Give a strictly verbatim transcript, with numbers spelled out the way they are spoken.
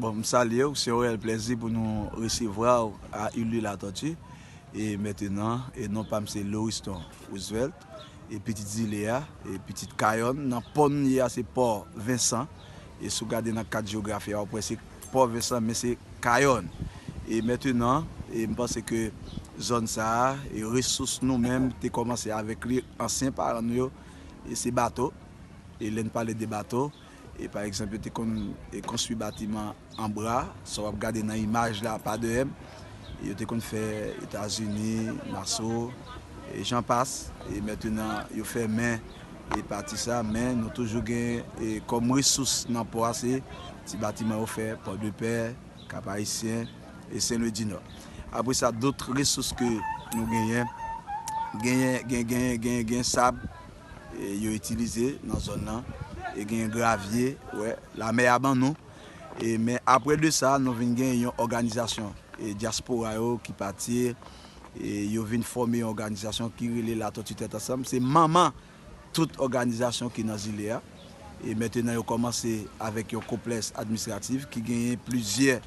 Bon, m salye w, se yon reyèl plèzi pou nou resevwa w a Île de la Tortue. E mentenan, e non pa m se Loriston Roosevelt, e pitit zile a, e pitit Kayòn, nan pò n ye a se Pò Vensan. E si w gade nan kat jewografi a, w ap wè se Pò Vensan, men se Kayòn. E mentenan, e m panse ke zòn sa a, e resous nou menm te kòmanse avèk li, ansyen paran nou yo, e se bato. E lè n pale de bato, e pa egzanp, yo te konn, e, konstwi batiman an bwa, sa w ap gade nan imaj la, pa dèyè m. E yo te konn fè Etazini, Naso, e jan pas. E mentenan, yo fèmen, e pati sa, men nou toujou gen, e kòm resous nan pò a, se ti batiman yo fè, Pòdepè, Kap Ayisyen, e Sen Lwi di Nò. Apre sa, dòt resous ke nou genyen, genyen, gen, gen, gen, gen sab, e yo itilize nan zòn nan, e gen gravye, wè, lamè a ban nou. E, men apre de sa, nou vin gen yon òganizasyon, e dyaspora yo ki pati, e yo vin fòme yon òganizasyon ki rele La Tortue Tèt Ansanm. Se manman tout òganizasyon ki nan zile a. E mentenan, yo kòmanse avèk yon konplèks administratif ki genyen plizyè